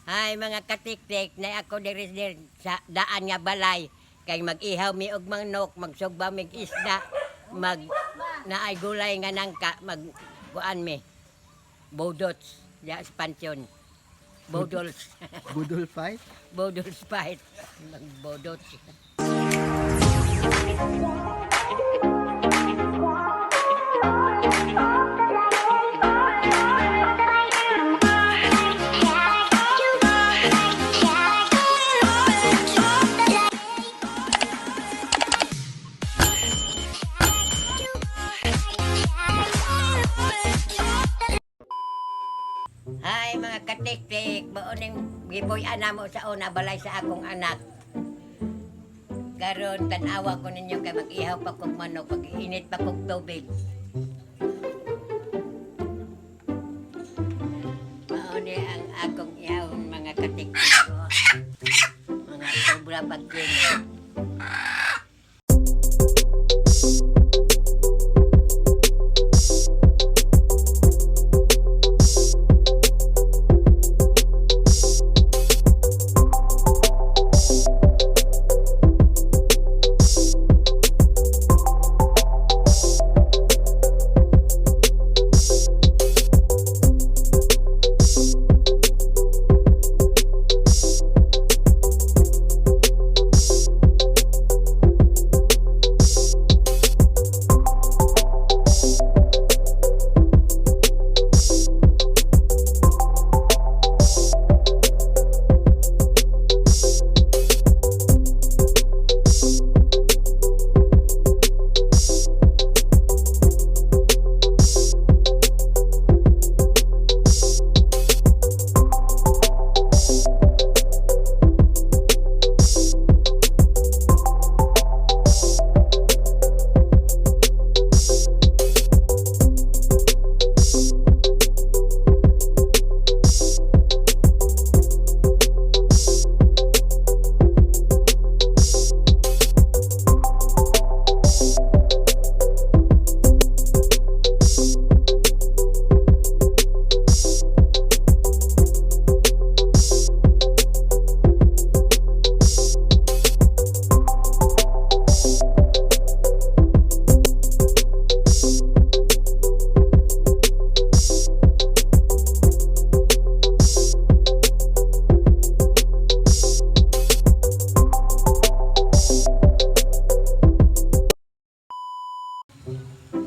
Hi mga katiktik, na ako diri diri sa daan nga balay kay mag-ihaw mi og manok, magsugba mig isda, mag naay gulay nga nangka, mag kuan mi. Bodots, ya sa pansyon. Bodols. Budol fight? Bodols fight. Mag bodots. Hi mga katiktik, mauning giboy ana mo sa una balay sa akong anak. Karon tan-awa ko ninyo kay mag-ihaw pa kog manok, pag-init pa kog tubig. Mao ni ang akong ihaw mga katiktik ko. Mga sobra pagkino.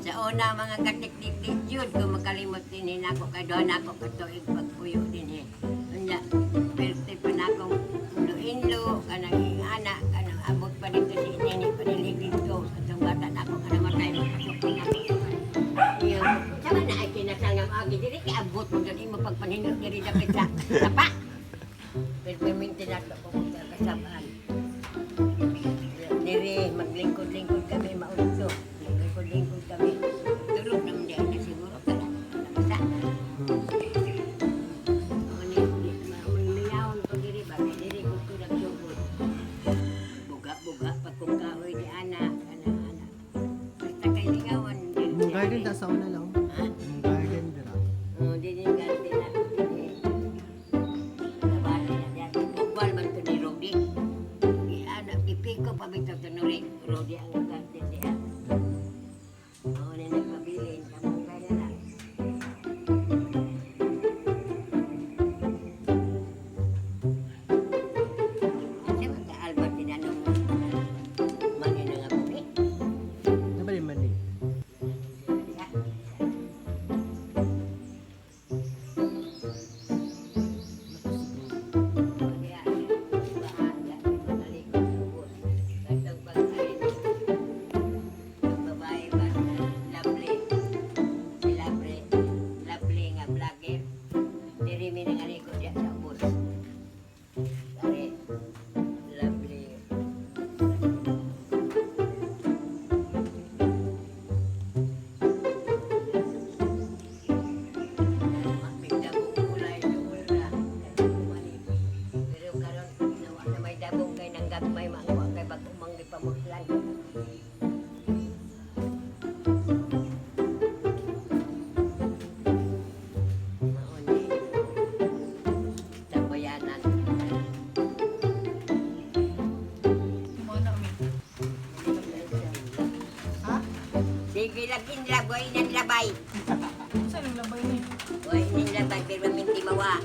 Sa una mga katiktik yun, kung makalimot din ako kay doon ako katuig pagpuyo din eh. Unya, perti pa na akong inlo, kanang anak, kanang abot pa dito si nini panilig dito. Atong bata na ako kanang matay, mapasok pa na ako. Iyo, sama na ay kinasal nga maagi diri kay abot mo dyan imo pagpanhinlo diri dapit sa sapa. Pero paminti na ako kung kasabaan. Diri, maglingkod-lingkod kami, maudto. Maglingkod-lingkod kami. Tulog naman di na siguro ka na. Nabasa. Maminawon ko diri ba? Kay diri ko ito nagsugod. Buga-buga pag kung kahoy ni ana, ana, ana. Basta kay lingawan. Diri Mong garden ta sa una lang. Ha? Mong garden dira. Oo, diri yung garden na. Diri. Nabati na diyan. Bugwal man to ni Rodi. Ana, ipiko pa bitaw to ni Rodi ang garden diha. Oo, ni nagpabilin. Kamong kaya lang. Kasi magka-Albert tinanong mani na nga po eh. Nabali man ni. Diha. Ilagin lab, way nan labay. Saan ang labay ni? Way nan labay, pero minti mawa.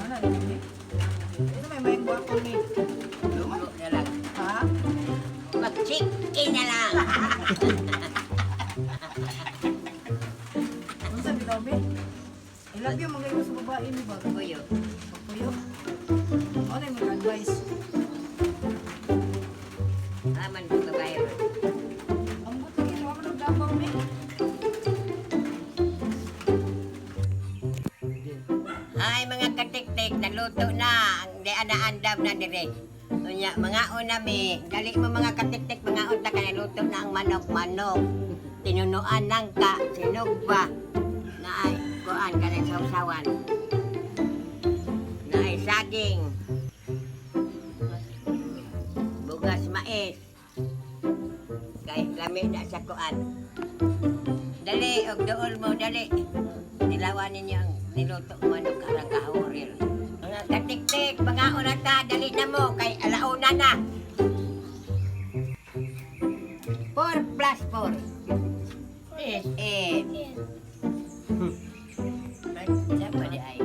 Ano ni? Ano may may buwaton ni? Lumo na lang. Ha? Mag-chicken na lang. Unsa bitaw be? I love you mga sa babae ni ba? Kuyo. Pagpuyo. Ano yung mga advice? Aman ko babae ron. Ang buti kayo, wala man ang dabaw ni. Ay, mga katiktik, naluto na. Ang di anaandam na dire. Unya, mga una mi. Dali mo mga katiktik, mga unta ka naluto na ang manok-manok. Tinunuan ng ka, sinugba. Na ay, kuan ka ng sausawan. Na ay saging. Bugas mais. Kay lami na sa kuan. Dali, og duol mo, dali. Nilawan ninyo ang niluto ko manok arang kahuril. Mga katiktik, mga unata, dali na mo, kay alauna na. 4 plus 4 is 8. Siapa di ay?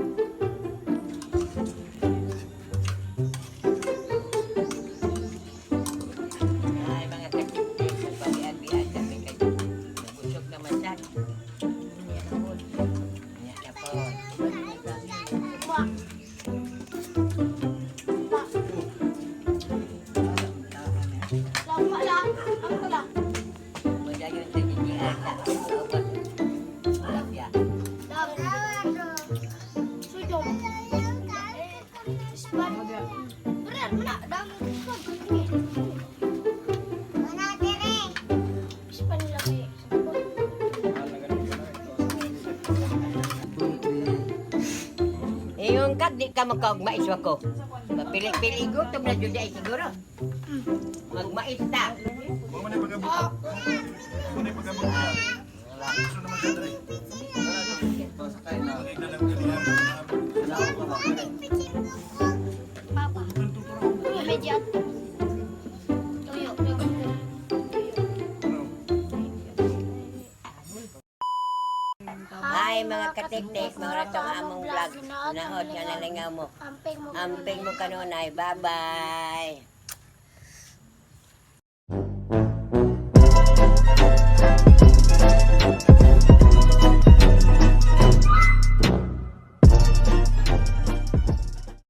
Ay, mga katiktik, nagpabian-bian kami kay nabusog naman sa. Niya na po. Niya na po. Madayon sa GGR ta. Ubos. Tilapia. Two, three. Iyon kag di ka makaugmais ko. Mapili-pili gutom na jud ay siguro. Magmais ta. Huwag mo na ipagabot. Huwag mo na ipagabot na. Gusto naman siya dre. Sakay na. Ang na lang kaniya. Hi mga katiktik, mga ratong among vlog. Naot nga nalingaw mo. Amping mo. Amping mo kanunay. Bye-bye.